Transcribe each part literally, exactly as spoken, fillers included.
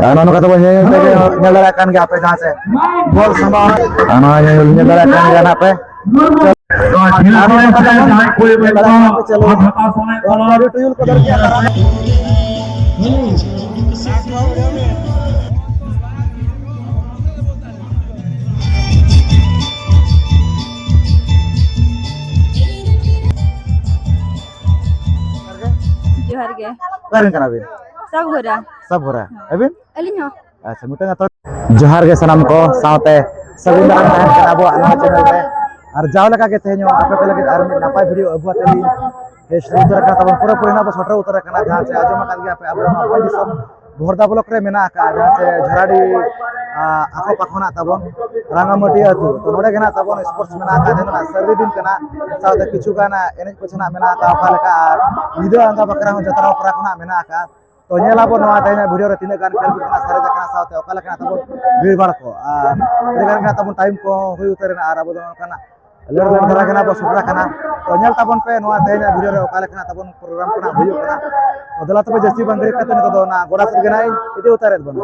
ᱟᱨ ᱱᱚᱜᱼᱚ ᱱᱚᱝᱠᱟ ᱛᱮᱵᱚᱱ ᱧᱮᱞ, ᱧᱮᱞ ᱫᱟᱲᱮᱭᱟᱜ ᱠᱟᱱ ᱜᱮᱭᱟ ᱟᱯᱮ ᱡᱟᱦᱟᱸ ᱥᱮᱫ ᱵᱚᱞ ᱥᱟᱢᱵᱟᱣ, ᱟᱨ ᱱᱚᱣᱟ ᱧᱮᱞ, ᱧᱮᱞ ᱫᱟᱲᱮᱭᱟᱜ ᱠᱟᱱ ᱜᱮᱭᱟ ᱱᱟᱜ ᱯᱮ᱾ ᱟᱨ ᱱᱚᱜᱼᱚ ᱱᱚᱝᱠᱟ ᱛᱮᱵᱚᱱ ᱧᱮᱞ ᱫᱟᱲᱮᱭᱟᱜ ᱠᱟᱱ ᱯᱮ, ᱪᱚᱞᱚ᱾ ᱱᱚᱣᱟ ᱴᱩᱭᱩᱞ ᱠᱚ ᱫᱚᱨ ᱜᱮᱭᱟ, ᱛᱟᱨᱟ᱾ ᱡᱚᱦᱟᱨ ᱜᱮ᱾ ᱚᱠᱟ ᱨᱮᱱ ᱠᱟᱱᱟ ᱵᱤᱱ? ᱥᱟᱵᱜᱷᱚᱨᱟ᱾ ᱥᱟᱵᱜᱷᱚᱨᱟ᱾ ᱟᱹᱵᱤᱱ? ᱟᱹᱞᱤᱧ ᱦᱚᱸ᱾ ᱟᱪᱪᱷᱟ, ᱢᱤᱫᱴᱟᱝ ᱟᱛᱳ᱾ ᱡᱚᱦᱟᱨ ᱜᱮ ᱥᱟᱱᱟᱢ ᱠᱚ ᱥᱟᱶᱛᱮ ᱥᱟᱹᱜᱩᱱ ᱫᱟᱨᱟᱢ ᱛᱟᱦᱮᱱ ᱠᱟᱱᱟ ᱟᱵᱚᱣᱟᱜ ᱱᱚᱣᱟ ᱪᱮᱱᱮᱞ ᱨᱮ᱾ ᱟᱨ ᱡᱟᱣ ᱞᱮᱠᱟ ᱜᱮ ᱛᱮᱦᱮᱧ ᱦᱚᱸ ᱟᱯᱮ ᱠᱚ ᱞᱟᱹᱜᱤᱫ ᱟᱨ ᱢᱤᱫ ᱱᱟᱯᱟᱭ ᱵᱷᱤᱰᱤᱭᱳ ᱟᱹᱜᱩ ᱟᱛᱮ ᱞᱤᱧ ᱦᱮᱡ ᱥᱮᱴᱮᱨ ᱩᱛᱟᱹᱨ ᱟᱠᱟᱱᱟ ᱛᱟᱵᱚᱱ, ᱯᱩᱨᱟᱹᱯᱩᱨᱤ ᱱᱟᱜ ᱵᱚ ᱥᱮᱴᱮᱨ ᱩᱛᱟᱹᱨ ᱟᱠᱟᱱᱟ᱾ ᱡᱟᱦᱟᱸ ᱪᱮ ᱟᱸᱡᱚᱢ ᱟᱠᱟᱫ ᱜᱮᱭᱟ ᱯᱮ, ᱟᱵᱚ ᱱᱚᱣᱟ ᱵᱷᱚᱸᱡᱽ ᱫᱤᱥᱚᱢ ᱵᱷᱚᱨᱫᱟ ᱵᱞᱚᱠ ᱨᱮ ᱢᱮᱱᱟᱜ ᱟᱠᱟᱫᱼᱟ, ᱡᱟᱦᱟᱸ ᱪᱮ ᱡᱷᱚᱨᱟᱰᱤ, ᱟ, ᱟᱠᱚ ᱯᱟᱠᱷᱚ ᱱᱟᱜ ᱛᱟᱵᱚᱱ ᱨᱟᱝᱜᱟᱢᱟᱹᱴᱤ ᱟᱹᱛᱩ᱾ ᱛᱚ, ᱱᱚᱰᱮ ᱜᱮ ᱱᱟᱜ ᱛᱟᱵᱚᱱ ᱥᱯᱳᱨᱴᱥ ᱢᱮᱱᱟᱜ ᱟᱠᱟᱫ, ᱛᱮᱦᱮᱧ ᱫᱚ ᱱᱟᱜ ᱥᱟᱹᱨᱫᱤ ᱫᱤᱱ ᱠᱟᱱᱟ, ᱥᱟᱶᱛᱮ ᱠᱤᱪᱷᱩ ᱜᱟᱱ ᱮᱱᱮᱡ ᱠᱚ ᱥᱮᱱᱟᱜ ᱢᱮᱱᱟᱜ ᱟᱠᱟᱫ, ᱚᱠᱟ ᱞᱮᱠᱟ ᱟᱨ ᱧᱤᱫᱟᱹ ᱟᱸᱜᱟ ᱵᱟᱠᱷᱨᱟ ᱦᱚᱸ ᱡᱟᱛᱨᱟ ᱚᱯᱮᱨᱟ ᱠᱷᱚᱱᱟᱜ ᱢᱮᱱᱟᱜ ᱟᱠᱟᱫ᱾ ᱛᱚ, ᱧᱮᱞ ᱟᱵᱚᱱ ᱱᱚᱣᱟ ᱛᱮᱦᱮᱧᱟᱜ ᱵᱷᱤᱰᱤᱭᱳ ᱨᱮ ᱛᱤᱱᱟᱹᱜ ᱜᱟᱱ ᱠᱷᱮᱞ ᱠᱚ ᱥᱟᱨᱮᱡ ᱟᱠᱟᱱᱟ, ᱥᱟᱶᱛᱮ ᱚᱠᱟ ᱞᱮᱠᱟᱱᱟᱜ ᱛᱟᱵᱚᱱ ᱵᱷᱤᱲ ᱵᱷᱟᱲ ᱠᱚ, ᱟᱨ ᱟᱹᱰᱤ ᱜᱟᱱ ᱜᱮ ᱛᱟᱵᱚᱱ ᱴᱟᱭᱤᱢ ᱠᱚ ᱦᱩᱭ ᱩᱛᱟᱹᱨ ᱮᱱᱟ, ᱟᱨ ᱟᱵᱚ ᱫᱚ ᱚᱱᱠᱟᱱᱟᱜ ᱞᱮᱴ ᱞᱮᱴ ᱫᱷᱟᱨᱟ ᱜᱮ ᱱᱟᱜ ᱵᱚ ᱥᱮᱴᱮᱨ ᱟᱠᱟᱱᱟ᱾ ᱛᱚ, ᱧᱮᱞ ᱛᱟᱵᱚᱱ ᱯᱮ ᱱᱚᱣᱟ ᱛᱮᱦᱮᱧᱟᱜ ᱵᱷᱤᱰᱤᱭᱳ ᱨᱮ ᱚᱠᱟ ᱞᱮᱠᱟᱱᱟᱜ ᱛᱟᱵᱚᱱ ᱯᱨᱳᱜᱨᱟᱢ ᱠᱚ ᱱᱟᱜ ᱦᱩᱭᱩᱜ ᱠᱟᱱᱟ᱾ ᱛᱚ, ᱫᱮᱞᱟ ᱛᱚᱵᱮ ᱡᱟᱹᱥᱛᱤ ᱵᱟᱝ ᱜᱷᱟᱹᱲᱤᱡ ᱠᱟᱛᱮ ᱱᱤᱛᱚᱜ ᱫᱚ ᱚᱱᱟ ᱜᱚᱰᱟ ᱥᱮᱫ ᱜᱮ ᱱᱟᱜ ᱤᱧ ᱤᱫᱤ ᱩᱛᱟᱹᱨᱮᱫ ᱵᱚᱱᱟ᱾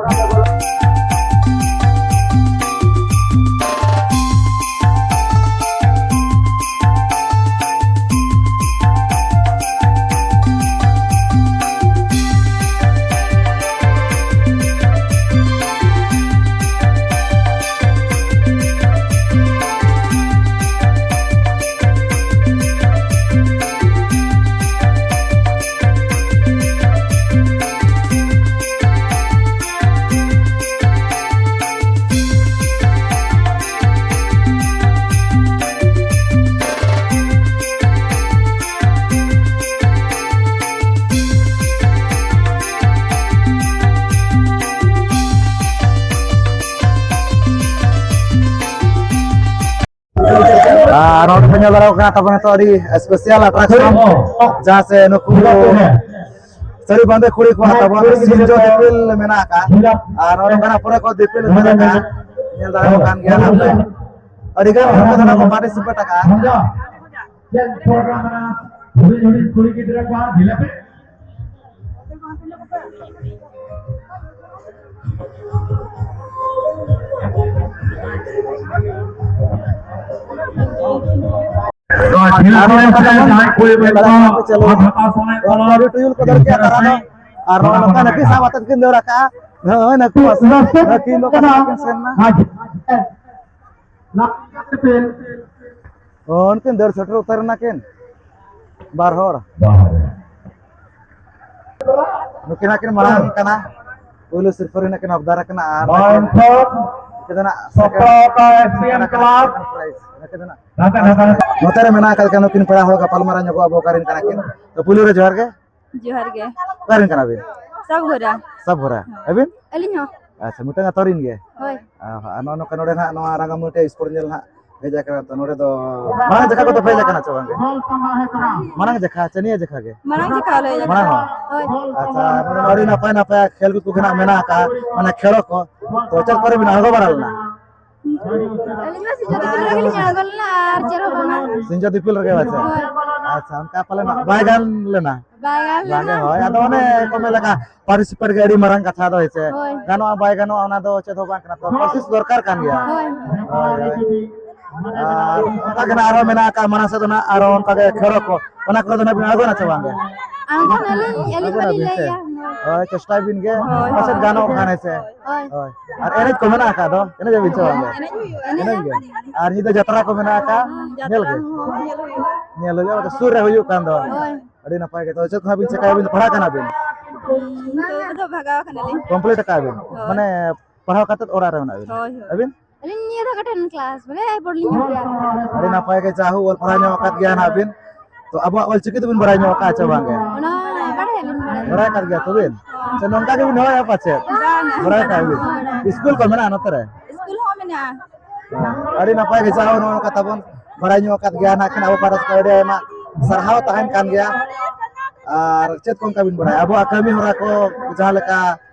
ᱟᱨ ᱱᱚᱰᱮ ᱯᱮ ᱧᱮᱞ ᱫᱟᱲᱮᱭᱟᱜ ᱠᱟᱱᱟ ᱛᱟᱵᱚᱱ ᱱᱤᱛᱚᱜ ᱟᱹᱰᱤ special attraction, ᱡᱟᱦᱟᱸ ᱥᱮ ᱱᱩᱠᱩ ᱥᱟᱹᱲᱤ ᱵᱟᱸᱫᱮ ᱠᱩᱲᱤ ᱠᱚᱣᱟᱜ ᱛᱟᱵᱚᱱ ᱥᱤᱧ ᱡᱚ ᱫᱤᱯᱤᱞ ᱢᱮᱱᱟᱜ ᱟᱠᱟᱫ᱾ ᱟᱨ ᱱᱚᱰᱮ ᱠᱷᱚᱱᱟᱜ ᱯᱩᱨᱟᱹ ᱠᱚ ᱫᱤᱯᱤᱞ ᱩᱛᱟᱹᱨ ᱟᱠᱟᱫ, ᱧᱮᱞ ᱫᱟᱲᱮᱭᱟᱜ ᱠᱟᱱ ᱜᱮᱭᱟ ᱱᱟᱜ ᱯᱮ᱾ ᱟᱹᱰᱤ ᱜᱟᱱ ᱦᱚᱲ ᱠᱚ ᱱᱚᱰᱮ ᱠᱚ participate ᱟᱠᱟᱫ᱾ ᱪᱮᱫ ᱯᱨᱳᱜᱨᱟᱢ ᱢᱮᱱᱟᱜᱼᱟ? ᱦᱩᱰᱤᱧ ᱦᱩᱰᱤᱧ ᱠᱩᱲᱤ ᱜᱤᱫᱽᱨᱟᱹ ᱠᱚᱣᱟᱜ ᱰᱷᱤᱞᱟᱹᱯᱤ᱾ ᱱᱚᱣᱟ ᱡᱷᱤᱞ ᱟᱨ ᱯᱤᱞ ᱱᱚᱝᱠᱟ ᱨᱮ ᱛᱟᱵᱚᱱ ᱡᱟᱦᱟᱸᱭ ᱠᱩᱲᱤ ᱢᱮᱱᱟᱜ ᱠᱚᱣᱟ, ᱪᱟᱹᱞᱩ᱾ ᱦᱟᱛ ᱦᱟᱛᱟᱣ ᱥᱟᱱᱟᱭᱮᱫ ᱵᱚᱱᱟ᱾ ᱴᱩᱭᱩᱞ ᱠᱚ ᱫᱚᱨ ᱠᱮᱫ ᱛᱟᱨᱟ ᱫᱚ᱾ ᱟᱨ ᱱᱚᱜᱼᱚ ᱱᱚᱝᱠᱟ ᱱᱟᱹᱠᱤᱱ ᱥᱟᱵ ᱟᱛᱮᱫ ᱠᱤᱱ ᱫᱟᱹᱲ ᱟᱠᱟᱜᱼᱟ᱾ ᱱᱚᱜᱼᱚᱭ ᱱᱟᱹᱠᱤᱱ ᱱᱟᱹᱠᱤᱱ ᱚᱠᱟ ᱥᱮᱫ ᱠᱤᱱ ᱥᱮᱱ ᱮᱱᱟ? ᱦᱳᱭ, ᱩᱱᱠᱤᱱ ᱫᱟᱹᱲ ᱥᱮᱴᱮᱨ ᱩᱛᱟᱹᱨ ᱮᱱᱟ ᱠᱤᱱ ᱵᱟᱨ ᱦᱚᱲ᱾ ᱱᱩᱠᱤᱱ ᱦᱟᱸᱜ ᱠᱤᱱ ᱢᱟᱲᱟᱝ ᱠᱟᱱᱟ, ᱯᱳᱭᱞᱳ ᱥᱤᱨᱯᱟᱹ ᱨᱮ ᱱᱟᱜ ᱠᱤᱱ ᱦᱚᱠᱫᱟᱨ ᱟᱠᱟᱱᱟ ᱟᱨ ᱱᱩᱠᱤᱱ ᱫᱚ ᱱᱟᱜ ᱥᱟᱯᱲᱟᱣ ᱠᱟᱜᱼᱟᱭ ᱮᱥ ᱯᱤ ᱮᱢ ᱠᱞᱟᱵᱽ᱾ ᱱᱩᱠᱤᱱ ᱫᱚ ᱱᱟᱜ ᱱᱚᱛᱮ ᱨᱮ ᱢᱮᱱᱟᱜ ᱟᱠᱟᱫ ᱠᱤᱱᱟ ᱱᱩᱠᱤᱱ ᱯᱮᱲᱟ ᱦᱚᱲ, ᱜᱟᱯᱟᱞ ᱢᱟᱨᱟᱣ ᱧᱚᱜᱚᱜ ᱟᱵᱚ ᱚᱠᱟ ᱨᱮᱱ ᱠᱟᱱᱟ ᱠᱤᱱ᱾ ᱛᱚ ᱯᱳᱭᱞᱳ ᱨᱮ ᱡᱚᱦᱟᱨ ᱜᱮ᱾ ᱡᱚᱦᱟᱨ ᱜᱮ᱾ ᱚᱠᱟ ᱨᱮᱱ ᱠᱟᱱᱟ ᱵᱤᱱ? ᱥᱟᱵᱜᱷᱚᱨᱟ᱾ ᱥᱟᱵᱜᱷᱚᱨᱟ᱾ ᱟᱹᱵᱤᱱ? ᱟᱹᱞᱤᱧ ᱦᱚᱸ᱾ ᱟᱪᱪᱷᱟ, ᱢᱤᱫᱴᱟᱝ ᱟᱛᱳ ᱨᱮᱱ ᱜᱮ? ᱦᱳᱭ᱾ ᱚ, ᱟᱨ ᱱᱚᱜᱼᱚ ᱱᱚᱝᱠᱟ ᱱᱚᱰᱮ ᱱᱟᱜ ᱱᱚᱣᱟ ᱨᱟᱸᱜᱟᱢᱟᱹᱴᱤᱭᱟᱹ ᱥᱯᱳᱨᱴ ᱧᱮᱞ ᱱᱟᱜ ᱦᱮᱡ ᱟᱠᱟᱱᱟ, ᱛᱚ ᱱᱚᱰᱮ ᱫᱚ ᱢᱟᱲᱟᱝ ᱡᱮᱠᱷᱟ ᱠᱚᱫᱚ ᱯᱮ ᱦᱮᱡ ᱟᱠᱟᱱᱟ ᱪᱮ ᱵᱟᱝ ᱜᱮ? ᱢᱟᱲᱟᱝ ᱡᱮᱠᱷᱟ ᱪᱮ ᱱᱤᱭᱟᱹ ᱡᱮᱠᱷᱟ ᱜᱮ? ᱢᱟᱲᱟᱝ ᱡᱮᱠᱷᱟ ᱞᱮ ᱦᱮᱡ ᱢᱟᱲᱟᱝ ᱟᱠᱟᱱᱟ᱾ ᱦᱚᱸ? ᱦᱳᱭ᱾ ᱟᱪᱪᱷᱟ, ᱱᱚᱰᱮ ᱢᱟ ᱟᱹᱰᱤ ᱱᱟᱯᱟᱭ ᱱᱟᱯᱟᱭ ᱠᱷᱮᱞ ᱠᱚ ᱜᱮ ᱱᱟᱜ ᱢᱮᱱᱟᱜ ᱟᱠᱟᱫ, ᱢᱟᱱᱮ ᱠᱷᱮᱞ ᱠᱚ, ᱛᱚ ᱪᱮᱫ ᱠᱚᱨᱮ ᱵᱤᱱ ᱟᱬᱜᱚ ᱵᱟᱲᱟ ᱞᱮᱱᱟ? ᱟᱹᱞᱤᱧ ᱢᱟ ᱥᱤᱧᱚᱛ ᱫᱤᱯᱤᱞ ᱨᱮᱜᱮ ᱞᱤᱧ ᱟᱬᱜᱚ ᱞᱮᱱᱟ ᱟᱨ ᱪᱮᱫ ᱦᱚᱸ ᱵᱟᱝᱟ᱾ ᱥᱤᱧᱚᱛ ᱫᱤᱯᱤᱞ ᱨᱮᱜᱮ ᱵᱟᱪᱮ? ᱦᱳᱭ᱾ ᱟᱪᱪᱷᱟ, ᱚᱱᱠᱟ ᱯᱟᱞᱮ ᱱᱟᱜ ᱵᱟᱭ ᱜᱟᱱ ᱞᱮᱱᱟ? ᱵᱟᱭ ᱜᱟᱱ ᱵᱟᱝ ᱜᱮ, ᱞᱮᱱᱟ᱾ ᱦᱳᱭ, ᱟᱫᱚ ᱚᱱᱮ ᱠᱚ ᱢᱮᱱ ᱞᱮᱠᱟ, participate ᱜᱮ ᱟᱹᱰᱤ ᱢᱟᱨᱟᱝ ᱠᱟᱛᱷᱟ ᱫᱚ, ᱦᱮᱸ ᱥᱮ? ᱦᱳᱭ᱾ ᱜᱟᱱᱚᱜᱼᱟ, ᱵᱟᱭ ᱜᱟᱱᱚᱜᱼᱟ, ᱚᱱᱟ ᱫᱚ ᱪᱮᱫ ᱦᱚᱸ ᱵᱟᱝ ᱠᱟᱱᱟ, ᱛᱚ, ᱦᱳᱭ᱾ ᱠᱳᱥᱤᱥ ᱫᱚᱨᱠᱟᱨ ᱠᱟᱱ ᱜᱮᱭᱟ᱾ ᱦᱳᱭ᱾ ᱦᱳᱭ, ᱦᱳᱭ᱾ ᱟᱨ ᱚᱱᱠᱟ ᱜᱮ ᱱᱟᱜ ᱟᱨᱦᱚᱸ ᱢᱮᱱᱟᱜ ᱟᱠᱟᱫ, ᱢᱟᱲᱟᱝ ᱥᱮᱫ ᱫᱚ ᱱᱟᱜ ᱟᱨᱦᱚᱸ ᱚᱱᱠᱟ ᱜᱮ ᱠᱷᱮᱞᱳᱜ ᱠᱚ, ᱚᱱᱟ ᱠᱚᱨᱮ ᱫᱚ ᱱᱟᱜ ᱵᱤᱱ ᱟᱬᱜᱚᱱᱟ ᱥᱮ ᱵᱟᱝ ᱜᱮ? ᱟᱬᱜᱚᱱᱟᱞᱤᱧ, ᱟᱹᱞᱤᱧ ᱟᱬᱜᱚᱱᱟ ᱵᱟᱹᱞᱤᱧ ᱵᱤᱱ ᱥᱮ? ᱞᱟᱹᱭᱮᱜᱼᱟ᱾ ᱦᱳᱭ, ᱪᱮᱥᱴᱟᱭ ᱵᱤᱱ ᱜᱮ, ᱦᱳᱭ, ᱯᱟᱥᱮᱫ ᱦᱳᱭ᱾ ᱜᱟᱱᱚᱜ ᱠᱷᱟᱱ, ᱦᱮᱸ ᱥᱮ? ᱦᱳᱭ᱾ ᱦᱳᱭ᱾ ᱟᱨ ᱮᱱᱮᱡ ᱠᱚ ᱢᱮᱱᱟᱜ ᱟᱠᱟᱫ ᱫᱚ, ᱮᱱᱮᱡ ᱟᱵᱤᱱ ᱥᱮ ᱵᱟᱝ ᱜᱮ? ᱮᱱᱮᱡ ᱦᱩᱭᱩᱜᱼᱟ᱾ ᱮᱱᱮᱡ ᱜᱮ᱾ ᱟᱨ ᱧᱤᱫᱟᱹ ᱡᱟᱛᱨᱟ ᱠᱚ ᱢᱮᱱᱟᱜ ᱟᱠᱟᱫ, ᱦᱩᱸ, ᱧᱮᱞ ᱡᱟᱛᱨᱟ ᱜᱮ᱾ ᱦᱚᱸ ᱧᱮᱞ ᱦᱩᱭᱩᱜᱼᱟ᱾ ᱧᱮᱞ ᱦᱩᱭᱩᱜᱼᱟ, ᱥᱩᱨ ᱨᱮ ᱦᱩᱭᱩᱜ ᱠᱟᱱ ᱫᱚ᱾ ᱦᱳᱭ᱾ ᱟᱹᱰᱤ ᱱᱟᱯᱟᱭ ᱜᱮ᱾ ᱛᱚ, ᱪᱮᱫ ᱠᱚ ᱦᱟᱸᱜ ᱵᱤᱱ ᱪᱮᱠᱟᱭᱟ? ᱟᱹᱵᱤᱱ ᱫᱚ ᱯᱟᱲᱦᱟᱜ ᱠᱟᱱᱟ ᱵᱤᱱ? ᱦᱩᱸ, ᱱᱤᱛᱚᱜ ᱫᱚ ᱵᱷᱟᱜᱟᱣ ᱠᱟᱱᱟᱞᱤᱧ᱾ Complete ᱟᱠᱟᱫ ᱵᱤᱱ? ᱦᱳᱭ᱾ ᱢᱟᱱᱮ, ᱯᱟᱲᱦᱟᱣ ᱠᱟᱛᱮᱫ ᱚᱲᱟᱜ ᱨᱮ ᱢᱮᱱᱟᱜ ᱵᱤᱱᱟ? ᱦᱳᱭ, ᱦᱳᱭ᱾ ᱟᱹᱵᱤᱱ? ᱟᱹᱞᱤᱧ ᱱᱤᱭᱟᱹ ᱫᱷᱟᱣ ᱠᱟᱹᱴᱤᱡ class, ᱵᱚᱞᱮ, ᱯᱚᱨ ᱞᱤᱧ ᱦᱤᱡᱩᱜᱼᱟ᱾ ᱟᱹᱰᱤ ᱱᱟᱯᱟᱭ ᱜᱮ, ᱡᱟ ᱦᱳᱠ, ᱚᱞ ᱯᱟᱲᱦᱟᱣ ᱧᱚᱜ ᱟᱠᱟᱫ ᱜᱮᱭᱟ ᱱᱟᱦᱟᱜ ᱵᱤᱱ᱾ ᱛᱚ, ᱟᱵᱚᱣᱟᱜ ᱚᱞ ᱪᱤᱠᱤ ᱫᱚᱵᱤᱱ ᱵᱟᱲᱟᱭ ᱧᱚᱜ ᱟᱠᱟᱫᱼᱟ ᱪᱮ ᱵᱟᱝ ᱜᱮ? ᱚᱱᱟ ᱵᱟᱲᱟᱭᱟᱞᱤᱧ, ᱵᱟᱲᱟᱭᱟᱞᱤᱧ᱾ ᱵᱟᱲᱟᱭ ᱟᱠᱟᱫ ᱜᱮᱭᱟ ᱛᱚᱵᱮ? ᱦᱳᱭ᱾ ᱥᱮ ᱱᱚᱝᱠᱟ ᱜᱮᱵᱤᱱ ᱦᱚᱦᱚᱭᱟ ᱯᱟᱪᱮᱫ? ᱵᱟᱝ, ᱵᱟᱝ᱾ ᱵᱟᱲᱟᱭ ᱟᱠᱟᱫ ᱵᱤᱱ? ᱦᱳᱭ᱾ ᱤᱥᱠᱩᱞ ᱠᱚ ᱢᱮᱱᱟᱜᱼᱟ ᱱᱚᱛᱮ ᱨᱮ? ᱤᱥᱠᱩᱞ ᱦᱚᱸ ᱢᱮᱱᱟᱜᱼᱟ᱾ ᱦᱮᱸ, ᱟᱹᱰᱤ ᱱᱟᱯᱟᱭ ᱜᱮ, ᱡᱟᱦᱟᱸ ᱱᱚᱜᱼᱚ ᱱᱚᱝᱠᱟ ᱛᱟᱵᱚᱱ ᱵᱟᱲᱟᱭ ᱧᱚᱜ ᱟᱠᱟᱫ ᱜᱮᱭᱟ ᱱᱟᱜ ᱠᱷᱟᱱ, ᱟᱵᱚ ᱯᱟᱦᱴᱟ ᱥᱮᱫ ᱠᱷᱚᱱ ᱟᱹᱰᱤ ᱟᱭᱢᱟ ᱥᱟᱨᱦᱟᱣ ᱛᱟᱦᱮᱱ ᱠᱟᱱ ᱜᱮᱭᱟ᱾ ᱟᱨ ᱪᱮᱫ ᱠᱚ ᱚᱱᱠᱟ ᱵᱤᱱ ᱵᱟᱲᱟᱭᱟ ᱟᱵᱚᱣᱟᱜ ᱠᱟᱹᱢᱤ ᱦᱚᱨᱟ ᱠᱚ, ᱡᱟᱦᱟᱸ ᱞᱮᱠᱟ,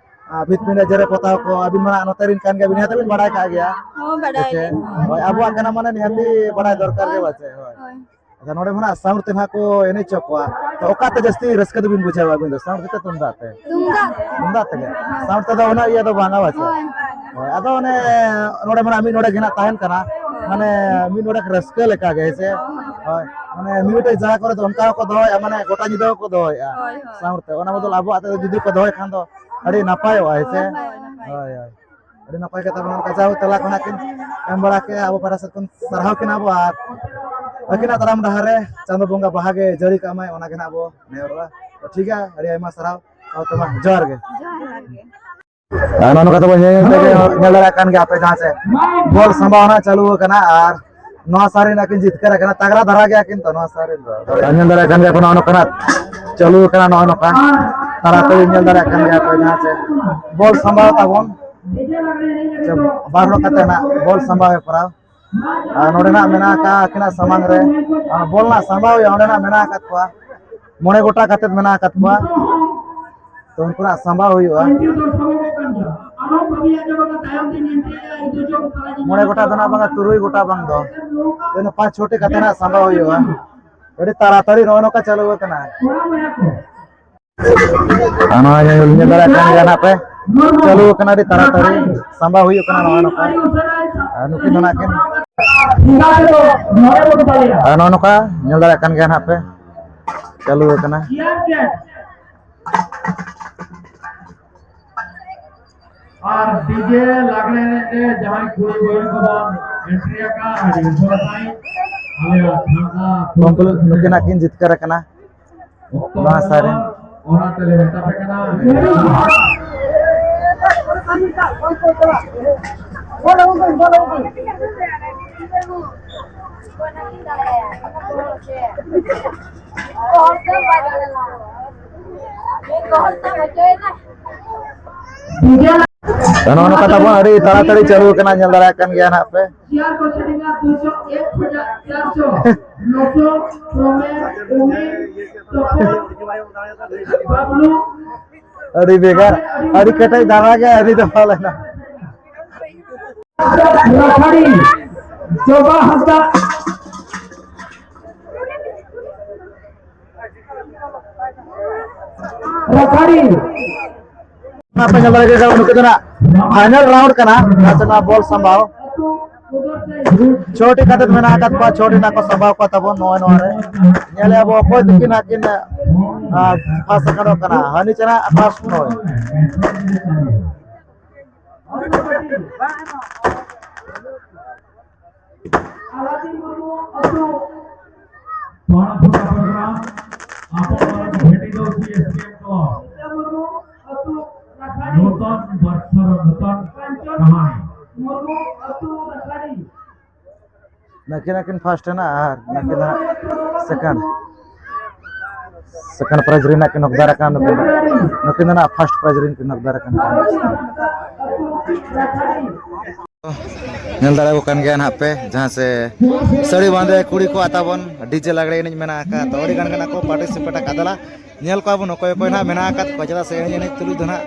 ᱟᱨ ᱵᱷᱤᱛ ᱯᱤᱸᱰᱟᱹ ᱡᱮᱨᱮᱲ ᱯᱚᱛᱟᱣ ᱠᱚ, ᱟᱹᱵᱤᱱ ᱢᱟ ᱱᱟᱜ ᱱᱚᱛᱮ ᱨᱮᱱ ᱠᱟᱱ ᱜᱮᱭᱟ ᱵᱤᱱ, ᱱᱤᱦᱟᱹᱛ ᱵᱤᱱ ᱵᱟᱲᱟᱭ ᱠᱟᱜ ᱜᱮᱭᱟ᱾ ᱦᱚᱸ, ᱵᱟᱰᱟᱭ ᱦᱮᱸ ᱥᱮ? ᱜᱮ᱾ ᱦᱳᱭ, ᱟᱵᱚᱣᱟᱜ ᱠᱟᱱᱟ ᱢᱟᱱᱮ ᱱᱤᱦᱟᱹᱛᱤ ᱵᱟᱲᱟᱭ ᱫᱚᱨᱠᱟᱨ ᱜᱮ ᱦᱳᱭ᱾ ᱵᱟᱪᱮ, ᱦᱳᱭ᱾ ᱦᱳᱭ᱾ ᱟᱪᱪᱷᱟ, ᱱᱚᱰᱮ ᱢᱟ ᱱᱟᱜ ᱥᱟᱣᱩᱱᱰ ᱛᱮ ᱱᱟᱜ ᱠᱚ ᱮᱱᱮᱡ ᱦᱚᱪᱚ ᱠᱚᱣᱟ, ᱛᱚ ᱚᱠᱟᱛᱮ ᱡᱟᱹᱥᱛᱤ ᱨᱟᱹᱥᱠᱟᱹ ᱫᱚᱵᱤᱱ ᱵᱩᱡᱷᱟᱹᱣᱟ ᱟᱹᱵᱤᱱ ᱫᱚ, ᱥᱟᱣᱩᱱᱰ ᱛᱮ ᱥᱮ ᱛᱩᱢᱫᱟᱜ ᱛᱮ? ᱛᱩᱢᱫᱟᱜ ᱛᱮ᱾ ᱛᱩᱢᱫᱟᱜ ᱛᱮᱜᱮ? ᱥᱟᱣᱩᱱᱰ ᱛᱮᱫᱚ ᱩᱱᱟᱹᱜ ᱤᱭᱟᱹ ᱫᱚ ᱵᱟᱝᱟ, ᱵᱟᱪᱮ? ᱦᱳᱭ᱾ ᱦᱳᱭ, ᱟᱫᱚ ᱚᱱᱮ ᱱᱚᱰᱮ ᱢᱟ ᱱᱟᱜ ᱢᱤᱫ ᱱᱚᱰᱮ ᱜᱮ ᱱᱟᱜ ᱛᱟᱦᱮᱱ ᱠᱟᱱᱟ, ᱢᱟᱱᱮ ᱢᱤᱫ ᱱᱚᱰᱮ ᱨᱟᱹᱥᱠᱟᱹ ᱞᱮᱠᱟ ᱜᱮ, ᱦᱮᱸ ᱥᱮ? ᱦᱳᱭ᱾ ᱢᱟᱱᱮ ᱢᱤᱫ ᱢᱤᱫᱴᱮᱡ ᱡᱟᱭᱜᱟ ᱠᱚᱨᱮ ᱫᱚ ᱚᱱᱠᱟ ᱦᱚᱸᱠᱚ ᱫᱚᱦᱚᱭᱮᱫᱼᱟ, ᱢᱟᱱᱮ ᱜᱚᱴᱟ ᱧᱤᱫᱟᱹ ᱦᱚᱸᱠᱚ ᱫᱚᱦᱚᱭᱮᱫᱼᱟ ᱦᱳᱭ, ᱦᱳᱭ᱾ ᱥᱟᱣᱩᱱᱰ ᱛᱮ᱾ ᱚᱱᱟ ᱵᱚᱫᱚᱞ ᱟᱵᱚᱣᱟᱜ ᱛᱮ ᱡᱩᱫᱤ ᱠᱚ ᱫᱚᱦᱚᱭ ᱠᱷᱟᱱ ᱫᱚ ᱟᱹᱰᱤ ᱱᱟᱯᱟᱭᱚᱜᱼᱟ, ᱦᱮᱸ ᱥᱮ? ᱦᱳᱭ, ᱦᱳᱭ, ᱱᱟᱯᱟᱭ᱾ ᱦᱳᱭ, ᱦᱳᱭ᱾ ᱟᱹᱰᱤ ᱱᱟᱯᱟᱭ ᱠᱟᱛᱷᱟ ᱵᱚᱱ ᱠᱟᱡᱟᱣ ᱛᱮᱞᱟ ᱠᱷᱚᱱᱟᱜ ᱠᱤᱱ ᱮᱢ ᱵᱟᱲᱟ ᱠᱮᱜᱼᱟ, ᱟᱵᱚ ᱯᱟᱦᱴᱟ ᱥᱮᱫ ᱠᱷᱚᱱ ᱥᱟᱨᱦᱟᱣ ᱠᱤᱱᱟ ᱵᱚ᱾ ᱟᱨ ᱟᱹᱠᱤᱱᱟᱜ ᱛᱟᱲᱟᱢ ᱰᱟᱦᱟᱨ ᱨᱮ ᱪᱟᱸᱫᱚ ᱵᱚᱸᱜᱟ ᱵᱟᱦᱟ ᱜᱮ ᱡᱟᱹᱲᱤ ᱠᱟᱜ ᱢᱟᱭ, ᱚᱱᱟ ᱜᱮ ᱱᱟᱜ ᱵᱚ ᱱᱮᱦᱚᱨᱚᱜᱼᱟ᱾ ᱛᱚ ᱴᱷᱤᱠ ᱜᱮᱭᱟ, ᱟᱹᱰᱤ ᱟᱭᱢᱟ ᱥᱟᱨᱦᱟᱣ᱾ ᱥᱟᱶᱛᱮ ᱢᱟ ᱡᱚᱦᱟᱨ ᱜᱮ᱾ ᱡᱚᱦᱟᱨ ᱜᱮ᱾ ᱟᱨ ᱱᱚᱜᱼᱚ ᱱᱚᱝᱠᱟ ᱛᱟᱵᱚᱱ ᱧᱮᱞ ᱧᱮᱞ ᱛᱮᱜᱮ ᱧᱮᱞ ᱫᱟᱲᱮᱭᱟᱜ ᱠᱟᱱ ᱜᱮᱭᱟ ᱯᱮ ᱡᱟᱦᱟᱸ ᱥᱮᱫ ᱵᱚᱞ ᱥᱟᱢᱵᱟᱣᱱᱟ ᱪᱟᱹᱞᱩ ᱟᱠᱟᱱᱟ, ᱟᱨ ᱱᱚᱣᱟ ᱥᱟᱨᱮᱱ ᱟᱹᱠᱤᱱ ᱡᱤᱛᱠᱟᱹᱨ ᱟᱠᱟᱱᱟ, ᱛᱟᱜᱲᱟ ᱫᱷᱟᱨᱟ ᱜᱮᱭᱟ ᱠᱤᱱ ᱛᱚ ᱱᱚᱣᱟ ᱥᱟᱨᱮᱱ ᱫᱚ᱾ ᱟᱨ ᱧᱮᱞ ᱫᱟᱲᱮᱭᱟᱜ ᱠᱟᱱ ᱜᱮᱭᱟ ᱯᱮ, ᱱᱚᱜᱼᱚ ᱱᱚᱝᱠᱟᱱᱟᱜ ᱪᱟᱹᱞᱩ ᱟᱠᱟᱱᱟ, ᱱᱚᱜᱼᱚ ᱱᱚᱝᱠᱟ ᱛᱟᱲᱟᱛᱟᱲᱤ ᱧᱮᱞ ᱫᱟᱲᱮᱭᱟᱜ ᱠᱟᱱ ᱜᱮᱭᱟ ᱯᱮ ᱡᱟᱦᱟᱸ ᱥᱮᱫ ᱵᱚᱞ ᱥᱟᱢᱵᱟᱣ ᱛᱟᱵᱚᱱ, ᱵᱟᱨ ᱦᱚᱲ ᱠᱟᱛᱮ ᱱᱟᱜ ᱵᱚᱞ ᱥᱟᱢᱵᱟᱣ ᱦᱮᱯᱨᱟᱣ᱾ ᱟᱨ ᱱᱚᱰᱮ ᱱᱟᱜ ᱢᱮᱱᱟᱜ ᱟᱠᱟᱫ ᱟᱹᱠᱤᱱᱟᱜ ᱥᱟᱢᱟᱝ ᱨᱮ, ᱟᱨ ᱵᱚᱞ ᱱᱟᱜ ᱥᱟᱢᱵᱟᱣ ᱦᱩᱭᱩᱜᱼᱟ, ᱚᱸᱰᱮ ᱱᱟᱜ ᱢᱮᱱᱟᱜ ᱟᱠᱟᱫ ᱠᱚᱣᱟ, ᱢᱚᱬᱮ ᱜᱚᱴᱟ ᱠᱟᱛᱮ ᱢᱮᱱᱟᱜ ᱟᱠᱟᱫ ᱠᱚᱣᱟ᱾ ᱛᱚ ᱩᱱᱠᱩ ᱱᱟᱜ ᱥᱟᱢᱵᱟᱣ ᱦᱩᱭᱩᱜᱼᱟ᱾ ᱢᱚᱬᱮ ᱜᱚᱴᱟ ᱫᱚ ᱱᱟᱜ ᱵᱟᱝᱟ, ᱛᱩᱨᱩᱭ ᱜᱚᱴᱟ ᱵᱟᱝ ᱫᱚ, ᱤᱱᱟᱹ ᱯᱟᱸᱪ ᱪᱷᱚᱴᱤ ᱠᱟᱛᱮ ᱱᱟᱜ ᱥᱟᱢᱵᱟᱣ ᱦᱩᱭᱩᱜᱼᱟ᱾ ᱟᱹᱰᱤ ᱛᱟᱲᱟᱛᱟᱲᱤ ᱱᱚᱜᱼᱚ ᱱᱚᱝᱠᱟ ᱪᱟᱹᱞᱩ ᱟᱠᱟᱱᱟ᱾ ᱟᱨ ᱱᱚᱣᱟ ᱧᱮᱞ, ᱧᱮᱞ ᱫᱟᱲᱮᱭᱟᱜ ᱠᱟᱱ ᱜᱮᱭᱟ ᱱᱟᱜ ᱯᱮ, ᱪᱟᱹᱞᱩ ᱟᱠᱟᱱᱟ, ᱟᱹᱰᱤ ᱛᱟᱲᱟᱛᱟᱲᱤ ᱥᱟᱢᱵᱟᱣ ᱦᱩᱭᱩᱜ ᱠᱟᱱᱟ ᱱᱚᱜᱼᱚ ᱱᱚᱝᱠᱟ᱾ ᱟᱨ ᱱᱩᱠᱤᱱ ᱫᱚ ᱱᱟᱜ ᱠᱤᱱ, ᱟᱨ ᱱᱚᱜᱼᱚ ᱱᱚᱝᱠᱟ ᱧᱮᱞ ᱫᱟᱲᱮᱭᱟᱜ ᱠᱟᱱ ᱜᱮᱭᱟ ᱱᱟᱜ ᱯᱮ, ᱪᱟᱹᱞᱩ ᱟᱠᱟᱱᱟ᱾ ᱟᱨ ᱰᱤᱡᱮ ᱞᱟᱜᱽᱲᱮ ᱮᱱᱮᱡ ᱨᱮ ᱡᱟᱦᱟᱸᱭ ᱠᱩᱲᱤ ᱵᱚᱭᱦᱟ ᱠᱚᱵᱚᱱ ᱮᱱᱴᱨᱤ ᱟᱠᱟᱫ, ᱟᱹᱰᱤ ᱩᱥᱟᱹᱨᱟ ᱥᱟᱺᱦᱤᱡ ᱟᱞᱮᱭᱟᱜ ᱛᱷᱟᱱᱟ ᱩᱱᱠᱩ ᱱᱩᱠᱤᱱᱟᱜ ᱠᱤᱱ ᱡᱤᱛᱠᱟᱹᱨ ᱟᱠᱟᱱᱟ᱾ ᱚᱠᱛᱚ ᱱᱚᱣᱟ ᱥᱟᱨᱮᱱ᱾ ᱚᱱᱟᱛᱮ ᱞᱮ ᱢᱮᱛᱟ ᱯᱮ ᱠᱟᱱᱟ᱾ ᱱᱚᱜᱼᱚ ᱱᱚᱝᱠᱟ ᱛᱟᱵᱚᱱ ᱟᱹᱰᱤ ᱛᱟᱲᱟᱛᱟᱲᱤ ᱪᱟᱹᱞᱩ ᱟᱠᱟᱱᱟ, ᱧᱮᱞ ᱫᱟᱲᱮᱭᱟᱜ ᱠᱟᱱ ᱜᱮᱭᱟ ᱱᱟᱦᱟᱜ ᱯᱮ᱾ ᱟᱹᱰᱤ ᱵᱷᱮᱜᱟᱨ, ᱟᱹᱰᱤ ᱠᱮᱴᱮᱡ ᱫᱷᱟᱨᱟ ᱜᱮ ᱟᱹᱰᱤ ᱫᱚ ᱯᱟᱞᱮᱱᱟ᱾ ᱨᱟᱠᱷᱟᱲᱤ ᱡᱚᱵᱟ ᱦᱟᱸᱥᱫᱟ, ᱨᱟᱠᱷᱟᱨᱤ᱾ ᱟᱯᱮ ᱧᱮᱞ ᱫᱟᱲᱮᱭᱟᱜ ᱠᱟᱱᱟ, ᱱᱩᱠᱩ ᱫᱚ ᱱᱟᱜ final round ᱠᱟᱱᱟ᱾ ᱟᱪᱪᱷᱟ, ᱱᱚᱣᱟ ᱵᱚᱞ ᱥᱟᱢᱵᱟᱣ ᱪᱷᱚᱴᱤ ᱠᱟᱛᱮ ᱢᱮᱱᱟᱜ ᱟᱠᱟᱫ ᱠᱚᱣᱟ, ᱪᱷᱚᱴᱤ ᱱᱟᱜ ᱠᱚ ᱥᱟᱢᱵᱟᱣ ᱠᱚᱣᱟ ᱛᱟᱵᱚᱱ ᱱᱚᱜᱼᱚᱭ ᱱᱚᱣᱟ ᱨᱮ᱾ ᱧᱮᱞᱮᱜᱼᱟ ᱵᱚ ᱚᱠᱚᱭ ᱛᱤᱠᱤᱱ ᱟᱹᱠᱤᱱ, ᱟᱨ, first ᱥᱮᱠᱮᱱᱰᱚᱜ ᱠᱟᱱᱟ᱾ ᱦᱟᱹᱱᱤ ᱪᱟᱞᱟᱜ first ᱱᱚᱜᱼᱚᱭ᱾ ᱟᱞᱟᱫᱤᱱ ᱢᱩᱨᱢᱩ ᱟᱹᱛᱩ᱾ ᱯᱟᱲᱟ ᱯᱷᱩᱴᱟ ᱯᱨᱳᱜᱨᱟᱢ, ᱟᱵᱚ ᱚᱱᱟ ᱵᱷᱮᱴᱤ ᱫᱚ ᱥᱤ ᱮᱥ ᱠᱮ ᱮᱢ ᱠᱚ᱾ ᱥᱤᱛᱟᱹ ᱢᱩᱨᱢᱩ ᱟᱹᱛᱩ ᱨᱟᱠᱷᱟᱨᱤ᱾ ᱱᱩᱛᱚᱱ ᱵᱚᱪᱷᱚᱨ, ᱱᱩᱛᱚᱱ ᱠᱟᱦᱟᱱᱤ᱾ ᱢᱩᱨᱢᱩ ᱟᱹᱛᱩ ᱨᱟᱠᱷᱟᱨᱤ᱾ ᱱᱟᱹᱠᱤᱱ ᱟᱹᱠᱤᱱ first ᱮᱱᱟ ᱟᱨ ᱱᱟᱹᱠᱤᱱ ᱦᱟᱸᱜ second, second prize ᱨᱮᱱᱟᱜ ᱠᱤᱱ ᱦᱚᱠᱫᱟᱨ ᱟᱠᱟᱱᱟ᱾ ᱱᱩᱠᱤᱱ ᱫᱚ, ᱱᱩᱠᱤᱱ ᱫᱚ ᱱᱟᱜ first prize ᱨᱮᱱ ᱠᱤᱱ ᱦᱚᱠᱫᱟᱨ ᱟᱠᱟᱱᱟ᱾ ᱧᱮᱞ ᱫᱟᱲᱮᱭᱟᱠᱚ ᱠᱟᱱ ᱜᱮᱭᱟ ᱱᱟᱦᱟᱜ ᱯᱮ, ᱡᱟᱦᱟᱸ ᱥᱮ ᱥᱟᱹᱲᱤ ᱵᱟᱸᱫᱮ ᱠᱩᱲᱤ ᱠᱚ ᱟᱛᱟᱵᱚᱱ DJ ᱞᱟᱜᱽᱲᱮ ᱮᱱᱮᱡ ᱢᱮᱱᱟᱜ ᱟᱠᱟᱫ, ᱛᱚ ᱟᱹᱰᱤ ᱜᱟᱱ ᱜᱮ ᱱᱟᱜ ᱠᱚ participate ᱟᱠᱟᱫᱟ᱾ ᱧᱮᱞ ᱠᱚᱣᱟ ᱵᱚᱱ ᱚᱠᱚᱭ ᱚᱠᱚᱭ ᱱᱟᱦᱟᱜ ᱢᱮᱱᱟᱜ ᱟᱠᱟᱫ ᱠᱚᱣᱟ, ᱪᱮᱫᱟᱜ ᱥᱮ ᱮᱱᱮᱡ ᱮᱱᱮᱡ ᱛᱩᱞᱩᱡ ᱫᱚ ᱱᱟᱦᱟᱜ,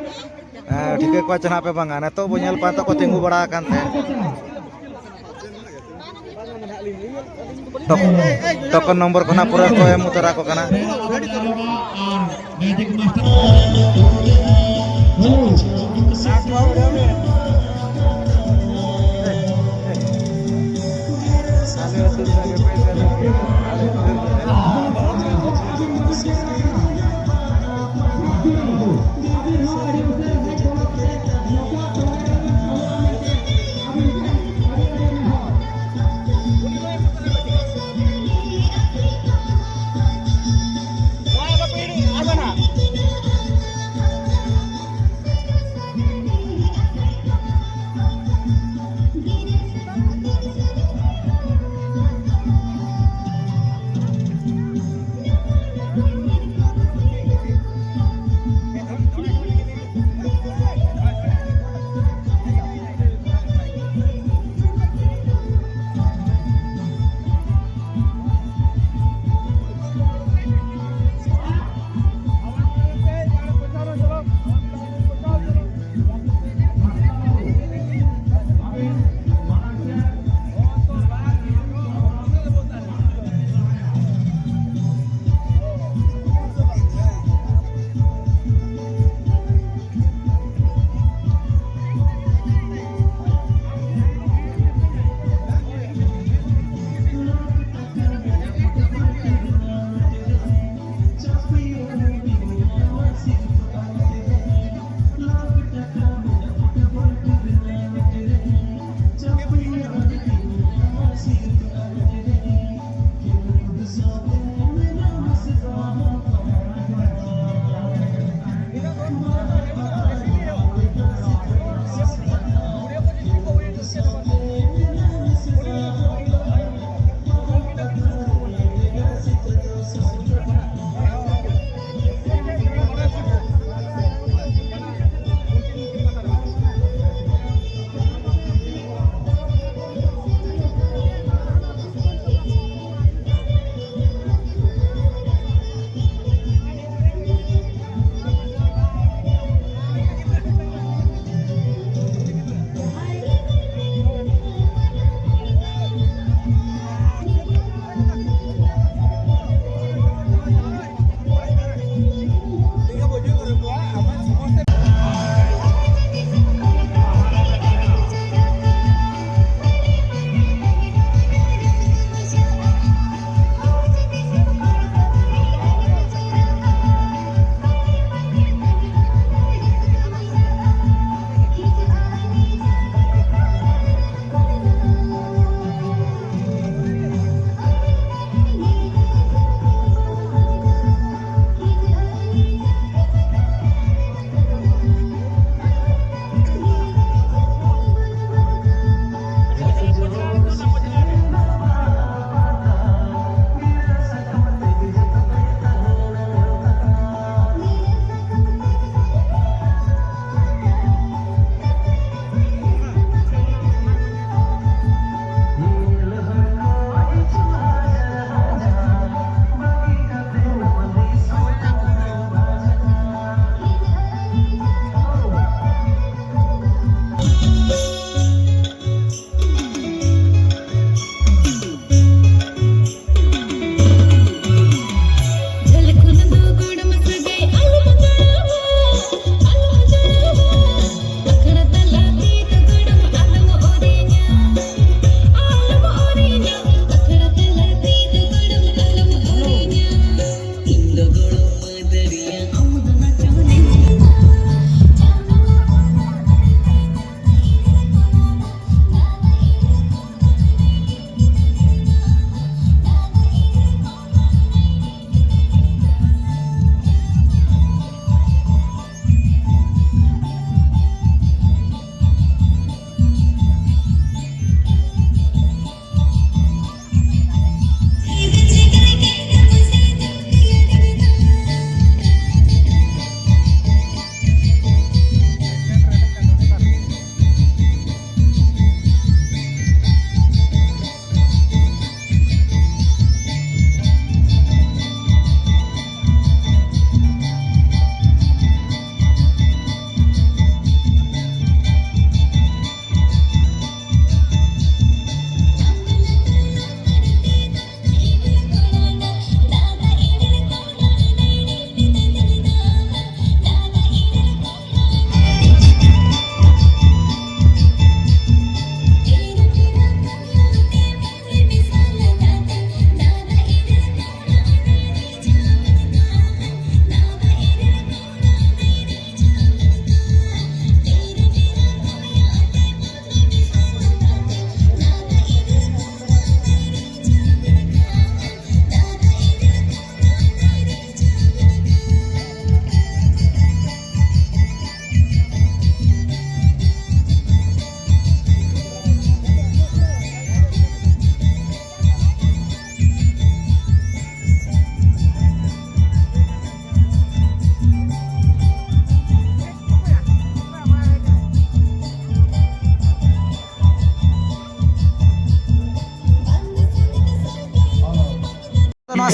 ᱮᱸ, ᱴᱷᱤᱠᱟᱹ ᱠᱚᱣᱟ ᱪᱮ ᱱᱟᱦᱟᱜ ᱯᱮ ᱵᱟᱝᱟ᱾ ᱱᱤᱛᱚᱜ ᱵᱚᱱ ᱧᱮᱞ ᱠᱚᱣᱟ, ᱱᱤᱛᱚᱜ ᱠᱚ ᱛᱤᱸᱜᱩ ᱵᱟᱲᱟ ᱟᱠᱟᱱ ᱛᱮ᱾ ᱴᱚᱠ-, token number ᱠᱷᱚᱱᱟᱜ ᱯᱩᱨᱟᱹ ᱠᱚ ᱮᱢ ᱩᱛᱟᱹᱨ ᱟᱠᱚ ᱠᱟᱱᱟ᱾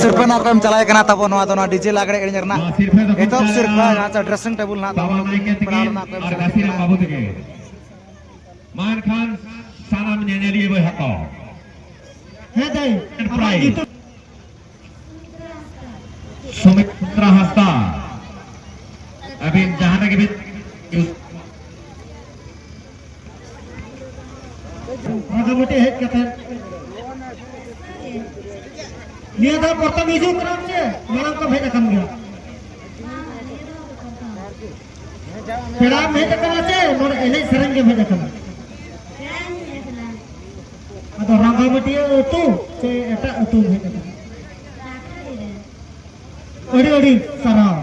ᱥᱤᱨᱯᱟᱹ ᱱᱟᱜ ᱠᱚ ᱮᱢ ᱪᱟᱞᱟᱣ ᱠᱟᱱᱟ ᱛᱟᱵᱚ ᱱᱚᱣᱟ ᱫᱚ ᱱᱚᱣᱟ ᱰᱤᱡᱮ ᱞᱟᱜᱽᱲᱮ ᱮᱱᱮᱡ ᱨᱮᱱᱟᱜ ᱱᱚᱣᱟ ᱥᱤᱨᱯᱟᱹ ᱫᱚᱠᱚ ᱮᱛᱚᱦᱚᱵ ᱪᱟᱞ ᱥᱤᱨᱯᱟᱹ ᱮᱱᱟ ᱡᱟᱦᱟᱸ ᱫᱚ ᱰᱨᱮᱥᱤᱝ ᱴᱮᱵᱩᱞ ᱱᱟᱜ ᱛᱟᱵᱚ ᱵᱟᱵᱟ ᱱᱟᱭᱠᱮ ᱯᱮᱲᱟ ᱛᱤᱠᱤᱱ ᱦᱚᱲ ᱱᱟᱜ ᱠᱚ ᱮᱢ ᱟᱨ ᱪᱟᱞᱟᱣ ᱜᱟᱹᱥᱤ ᱨᱮᱱ ᱠᱟᱱᱟ᱾ ᱵᱟᱹᱵᱩ ᱛᱤᱠᱤᱱ᱾ ᱢᱟ ᱮᱱᱠᱷᱟᱱ ᱥᱟᱱᱟᱢ ᱧᱮᱧᱮᱞᱤᱭᱟᱹ ᱵᱚᱭᱦᱟ ᱠᱚ᱾ ᱦᱮᱸ ᱫᱟᱹᱭ, ᱟᱢᱟᱜ ᱯᱨᱟᱭᱤᱡᱽ᱾ ᱧᱩᱛᱩᱢ? ᱥᱩᱢᱤᱛᱨᱟ ᱦᱟᱸᱥᱫᱟ, ᱟᱹᱵᱤᱱ ᱡᱟᱦᱟᱸ ᱨᱮᱜᱮ ᱵᱤᱱ ᱨᱟᱸᱜᱟᱢᱟᱹᱴᱤ ᱦᱮᱡ ᱠᱟᱛᱮ ᱱᱤᱭᱟᱹ ᱫᱷᱟᱣ ᱯᱨᱚᱛᱷᱚᱢ ᱦᱤᱡᱩᱜ ᱠᱟᱱᱟᱢ ᱪᱮ ᱢᱟᱲᱟᱝ ᱠᱚᱢ ᱦᱮᱡ ᱟᱠᱟᱱ ᱜᱮᱭᱟ? ᱯᱮᱲᱟᱢ ᱦᱮᱡ ᱟᱠᱟᱱᱟ ᱪᱮ ᱱᱚᱰᱮ ᱮᱱᱮᱡ ᱥᱮᱨᱮᱧ ᱜᱮᱢ ᱦᱮᱡ ᱟᱠᱟᱱᱟ? ᱟᱫᱚ ᱨᱟᱸᱜᱟᱢᱟᱹᱴᱤᱭᱟᱹ ᱟᱹᱛᱩ ᱥᱮ ᱮᱴᱟᱜ ᱟᱹᱛᱩᱢ ᱦᱮᱡ ᱟᱠᱟᱱᱟ? ᱟᱹᱰᱤ ᱟᱹᱰᱤ ᱥᱟᱨᱦᱟᱣ᱾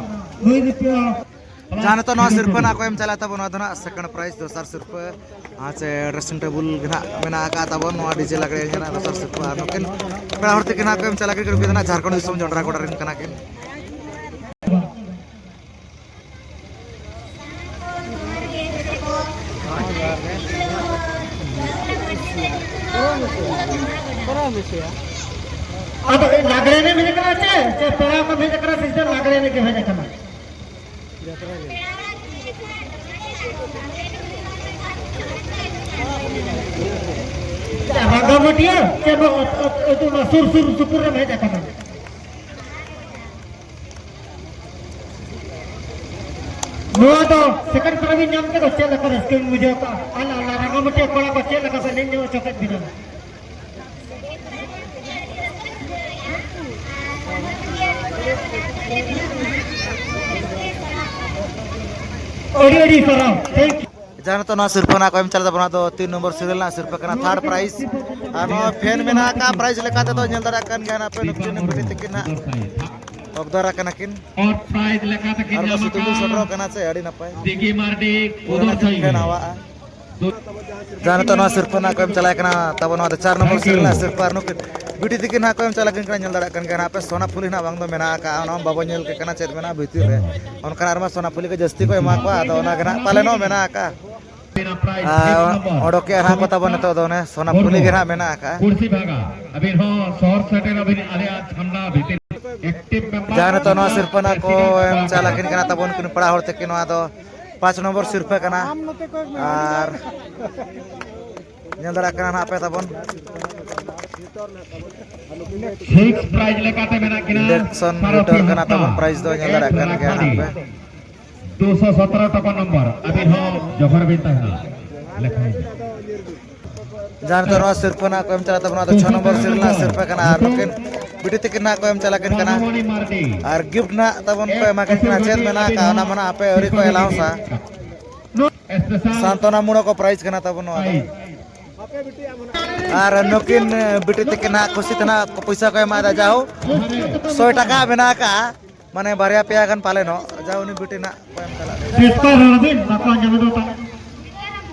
ᱱᱩᱭ ᱫᱚ ᱯᱮᱲᱟ᱾ ᱡᱟᱦᱟᱸ ᱱᱤᱛᱚᱜ ᱱᱚᱣᱟ ᱥᱤᱨᱯᱟᱹ ᱱᱟᱜ ᱠᱚ ᱮᱢ ᱪᱟᱞᱟᱜ ᱛᱟᱵᱚᱱ, ᱱᱚᱣᱟ ᱫᱚ ᱱᱟᱜ ᱥᱮᱠᱮᱱᱰ ᱯᱨᱟᱭᱤᱡᱽ, ᱫᱚᱥᱟᱨ ᱥᱤᱨᱯᱟᱹ ᱟᱨ ᱪᱮ ᱰᱨᱮᱥᱤᱝ ᱴᱮᱵᱩᱞ ᱜᱮ ᱱᱟᱜ ᱢᱮᱱᱟᱜ ᱟᱠᱟᱫ ᱛᱟᱵᱚᱱ ᱱᱚᱣᱟ ᱰᱤᱡᱮ ᱞᱟᱜᱽᱲᱮ ᱮᱱᱮᱡ ᱨᱮᱱᱟᱜ ᱫᱚᱥᱟᱨ ᱥᱤᱨᱯᱟᱹ᱾ ᱟᱨ ᱱᱩᱠᱤᱱ ᱯᱮᱲᱟ ᱦᱚᱲ ᱛᱟᱹᱠᱤᱱ ᱱᱟᱜ ᱠᱚ ᱮᱢ ᱪᱟᱞᱟᱜ ᱠᱟᱱᱟ, ᱱᱩᱠᱤᱱ ᱫᱚ ᱱᱟᱜ ᱡᱷᱟᱲᱠᱷᱚᱸᱰ ᱫᱤᱥᱚᱢ ᱡᱚᱱᱰᱨᱟ ᱜᱚᱰᱟ ᱨᱮᱱ ᱠᱟᱱᱟ ᱠᱤᱱ᱾ ᱟᱫᱚ ᱞᱟᱜᱽᱲᱮ ᱮᱱᱮᱡ ᱦᱮᱡ ᱟᱠᱟᱱᱟ ᱪᱮ? ᱪᱮ ᱯᱮᱲᱟ ᱠᱚ ᱦᱮᱡ ᱟᱠᱟᱱᱟ ᱥᱮ ᱪᱮ ᱞᱟᱜᱽᱲᱮ ᱮᱱᱮᱡ ᱜᱮ ᱦᱮᱡ ᱟᱠᱟᱱᱟ? ᱨᱟᱸᱜᱟᱢᱟᱹᱴᱤᱭᱟᱹ ᱪᱮ ᱱᱚᱣᱟ ᱟᱹᱛᱩ, ᱟᱹᱛᱩ, ᱱᱚᱣᱟ ᱥᱩᱨ, ᱥᱩᱨ ᱥᱩᱯᱩᱨ ᱨᱮᱢ ᱦᱮᱡ ᱟᱠᱟᱱᱟ? ᱱᱚᱣᱟ ᱫᱚ ᱥᱮᱠᱮᱱᱰ ᱯᱨᱟᱭᱤᱡᱽ ᱧᱟᱢ ᱠᱮᱫ ᱫᱚ ᱪᱮᱫ ᱞᱮᱠᱟ ᱨᱟᱹᱥᱠᱟᱹᱧ ᱵᱩᱡᱷᱟᱹᱣ ᱠᱟᱜᱼᱟ? ᱟᱞᱮ, ᱟᱞᱮ ᱨᱟᱸᱜᱟᱢᱟᱹᱴᱤᱭᱟᱹ ᱠᱚᱲᱟ ᱠᱚ ᱪᱮᱫ ᱞᱮᱠᱟ ᱯᱮ ᱮᱱᱮᱡ ᱧᱚᱜ ᱦᱚᱪᱚ ᱠᱮᱫ ᱵᱤᱱᱟ? ᱟᱹᱰᱤ ᱟᱹᱰᱤ ᱥᱟᱨᱦᱟᱣ᱾ Thank you. ᱡᱟᱦᱟᱸ ᱱᱤᱛᱚᱜ ᱱᱚᱣᱟ ᱥᱤᱨᱯᱟᱹ ᱱᱟᱜ ᱠᱚ ᱮᱢ ᱪᱟᱞᱟᱜ ᱛᱟᱵᱚᱱᱟ, ᱫᱚ ᱛᱤᱱ ᱱᱚᱢᱵᱚᱨ ᱥᱤᱨᱤᱭᱟᱞ ᱨᱮᱱᱟᱜ ᱥᱤᱨᱯᱟᱹ ᱠᱟᱱᱟ, ᱛᱷᱟᱨᱰ ᱯᱨᱟᱭᱤᱡᱽ᱾ ᱟᱨ ᱱᱚᱣᱟ ᱯᱷᱮᱱ ᱢᱮᱱᱟᱜ ᱟᱠᱟᱫ ᱯᱨᱟᱭᱤᱡᱽ ᱞᱮᱠᱟ ᱛᱮᱫᱚ ᱧᱮᱞ ᱫᱟᱲᱮᱭᱟᱜ ᱠᱟᱱ ᱜᱮᱭᱟ ᱱᱟᱯᱮ ᱱᱩᱠᱤᱱ ᱵᱤᱴᱤ ᱛᱟᱹᱠᱤᱱ ᱦᱟᱸᱜ ᱚᱵᱫᱟᱨ ᱟᱠᱟᱱᱟ ᱠᱤᱱ᱾ ᱯᱷᱳᱨᱛᱷ ᱯᱨᱟᱭᱤᱡᱽ ᱞᱮᱠᱟ ᱛᱮᱠᱤᱱ ᱟᱨ ᱠᱚ ᱧᱟᱢ ᱥᱤᱛᱩᱝ ᱠᱤᱱ ᱟᱠᱟᱫ ᱥᱮᱴᱮᱨᱚᱜ ᱠᱟᱱᱟ ᱥᱮ ᱟᱹᱰᱤ ᱱᱟᱯᱟᱭ᱾ ᱫᱤᱜᱤ ᱢᱟᱨᱰᱤ, ᱯᱩᱨᱟᱹ ᱩᱫᱚᱭ ᱱᱟᱜ ᱠᱤᱱ ᱥᱟᱹᱭ᱾ ᱯᱷᱮᱱ ᱟᱣᱟᱜᱼᱟ᱾ ᱡᱟᱦᱟᱸ ᱱᱤᱛᱚᱜ ᱱᱚᱣᱟ ᱥᱤᱨᱯᱟᱹ ᱱᱟᱜ ᱠᱚ ᱮᱢ ᱪᱟᱞᱟᱜ ᱠᱟᱱᱟ ᱛᱟᱵᱚᱱ, ᱱᱚᱣᱟ ᱫᱚ ᱪᱟᱨ ᱱᱚᱢᱵᱚᱨ ᱥᱤᱨᱤᱭᱟᱞ ᱨᱮᱱᱟᱜ ᱥᱤᱨᱯᱟᱹ᱾ ᱟᱨ ᱱᱩᱠᱤᱱ ᱵᱤᱴᱤ ᱛᱟᱹᱠᱤᱱ ᱱᱟᱜ ᱠᱚ ᱮᱢ ᱪᱟᱞᱟᱜ ᱠᱟᱱᱟ, ᱧᱮᱞ ᱫᱟᱲᱮᱭᱟᱜ ᱠᱟᱱ ᱜᱮᱭᱟ ᱱᱟᱜ ᱯᱮ, ᱥᱚᱱᱟ ᱯᱷᱩᱞᱤ ᱱᱟᱜ ᱵᱟᱝ ᱫᱚ ᱢᱮᱱᱟᱜ ᱟᱠᱟᱫᱼᱟ, ᱚᱱᱟ ᱢᱟ ᱵᱟᱵᱚ ᱧᱮᱞ ᱠᱮᱫ ᱠᱟᱱᱟ ᱪᱮᱫ ᱢᱮᱱᱟᱜᱼᱟ ᱵᱷᱤᱛᱤᱨ ᱨᱮ᱾ ᱚᱱᱠᱟᱱᱟᱜ ᱟᱨᱢᱟ ᱥᱚᱱᱟ ᱯᱷᱩᱞᱤ ᱜᱮ ᱡᱟᱹᱥᱛᱤ ᱠᱚ ᱮᱢᱟ ᱠᱚᱣᱟ, ᱟᱫᱚ ᱚᱱᱟ ᱜᱮ ᱱᱟᱜ ᱯᱟᱞᱮᱱ ᱦᱚᱸ ᱢᱮᱱᱟᱜ ᱟᱠᱟᱫᱼᱟ᱾ ᱟᱨ ᱚᱰᱚᱠᱮᱜᱼᱟ ᱱᱟᱦᱟᱜ ᱠᱚ ᱛᱟᱵᱚᱱ ᱱᱤᱛᱚᱜ ᱫᱚ ᱚᱱᱮ ᱥᱳᱱᱟ ᱯᱩᱞᱤ ᱜᱮ ᱱᱟᱦᱟᱜ ᱢᱮᱱᱟᱜ ᱟᱠᱟᱜᱼᱟ᱾ ᱠᱩᱲᱥᱤ ᱵᱷᱟᱜᱟ ᱟᱹᱵᱤᱱ ᱦᱚᱸ ᱥᱚᱦᱚᱨ ᱥᱮᱴᱮᱨ ᱟᱹᱵᱤᱱ ᱟᱞᱮᱭᱟᱜ ᱪᱷᱟᱢᱰᱟ ᱵᱷᱤᱛᱤᱨ᱾ ᱮᱠᱴᱤᱵᱷ ᱢᱮᱢᱵᱟᱨ ᱡᱟᱦᱟᱸ ᱱᱤᱛᱚᱜ ᱱᱚᱣᱟ ᱥᱤᱨᱯᱟᱹ ᱱᱟᱦᱟᱜ ᱠᱚ ᱮᱢ ᱪᱟᱞ ᱟᱹᱠᱤᱱ ᱠᱟᱱᱟ ᱛᱟᱵᱚᱱ ᱱᱩᱠᱤᱱ ᱯᱮᱲᱟ ᱦᱚᱲ ᱛᱟᱹᱠᱤᱱ᱾ ᱱᱚᱣᱟ ᱫᱚ ᱯᱟᱸᱪ ᱱᱚᱢᱵᱚᱨ ᱥᱤᱨᱯᱟᱹ ᱠᱟᱱᱟ᱾ ᱟᱨ ᱧᱮᱞ ᱫᱟᱲᱮᱭᱟᱜ ᱠᱟᱱᱟ ᱱᱟᱦᱟᱜ ᱯᱮ ᱛᱟᱵᱚᱱ᱾ ᱥᱤᱠᱥ ᱯᱨᱟᱭᱤᱡᱽ ᱞᱮᱠᱟᱛᱮ ᱢᱮᱱᱟᱜ ᱠᱤᱱᱟ ᱤᱱᱰᱮᱠᱥᱚᱱ ᱥᱟᱨᱚ ᱞᱤᱰᱟᱨ ᱠᱟᱱᱟ ᱛᱟᱵᱚᱱ, ᱯᱨᱟᱭᱤᱡᱽ ᱫᱚ ᱧᱮᱞ ᱫᱟᱲᱮᱭᱟᱜ ᱠᱟᱱ ᱜᱮᱭᱟ ᱱᱟᱦᱟᱜ ᱯᱮ᱾ ᱫᱩᱥᱚ ᱥᱚᱛᱨᱚ ᱴᱟᱠᱟ ᱱᱚᱢᱵᱚᱨ, ᱟᱹᱵᱤᱱ ᱦᱚᱸ ᱡᱚᱦᱟᱨ ᱵᱤᱱ ᱛᱟᱦᱮᱱᱟ᱾ ᱞᱮᱠᱷᱟᱱ ᱡᱟᱦᱟᱸ ᱱᱤᱛᱚᱜ ᱱᱚᱣᱟ ᱥᱤᱨᱯᱟᱹ ᱱᱟᱜ ᱠᱚ ᱮᱢ ᱪᱟᱞᱟᱜ ᱛᱟᱵᱚᱱᱟ, ᱚᱱᱟ ᱫᱚ ᱪᱷᱚ ᱱᱚᱢᱵᱚᱨ ᱥᱤᱨᱤᱭᱟᱞ ᱨᱮᱱᱟᱜ ᱥᱤᱨᱯᱟᱹ ᱠᱟᱱᱟ᱾ ᱟᱨ ᱱᱩᱠᱤᱱ ᱵᱤᱴᱤ ᱛᱟᱹᱠᱤᱱ ᱱᱟᱜ ᱠᱚ ᱮᱢ ᱪᱟᱞᱟᱜ ᱠᱤᱱ ᱠᱟᱱᱟ᱾ ᱢᱟᱱᱩᱢᱚᱱᱤ ᱢᱟᱨᱰᱤ᱾ ᱟᱨ ᱜᱤᱯᱷᱴ ᱱᱟᱜ ᱛᱟᱵᱚᱱ ᱠᱚ ᱮᱢᱟ ᱠᱤᱱ ᱠᱟᱱᱟ᱾ ᱪᱮᱫ ᱢᱮᱱᱟᱜ ᱟᱠᱟᱫ ᱚᱱᱟ ᱢᱟ ᱱᱟᱜ ᱟᱯᱮ ᱟᱹᱣᱨᱤ ᱠᱚ ᱮᱞᱟᱣᱩᱱᱥᱟ᱾ ᱥᱟᱱᱛᱚᱱᱟ ᱢᱩᱲᱚ ᱠᱚ ᱯᱨᱟᱭᱤᱡᱽ ᱠᱟᱱᱟ ᱛᱟᱵᱚᱱ ᱱᱚᱣᱟ ᱫᱚ᱾ ᱟᱨ ᱱᱩᱠᱤᱱ ᱵᱤᱴᱤ ᱛᱟᱹᱠᱤᱱ ᱱᱟᱜ ᱠᱩᱥᱤ ᱛᱮ ᱱᱟᱜ ᱯᱚᱭᱥᱟ ᱠᱚ ᱮᱢᱟᱫᱟ, ᱡᱟᱦᱳ ᱥᱚᱭ ᱴᱟᱠᱟ ᱢᱮᱱᱟᱜ ᱟᱠᱟᱫᱼᱟ, ᱢᱟᱱᱮ ᱵᱟᱨᱭᱟ ᱯᱮᱭᱟ ᱜᱟᱱ ᱯᱟᱞᱮᱱᱚᱜ᱾ ᱡᱟ ᱩᱱᱤ ᱵᱤᱴᱤ ᱱᱟᱜ ᱠᱚ ᱮᱢ ᱪᱟᱞᱟᱜ ᱠᱟᱱᱟ᱾ ᱪᱮᱥᱴᱟ ᱨᱚᱲ ᱵᱤᱱ, ᱵᱟᱠᱚ ᱟᱸᱡᱚᱢ ᱮᱫᱟ ᱛᱟᱦᱚᱞᱮ᱾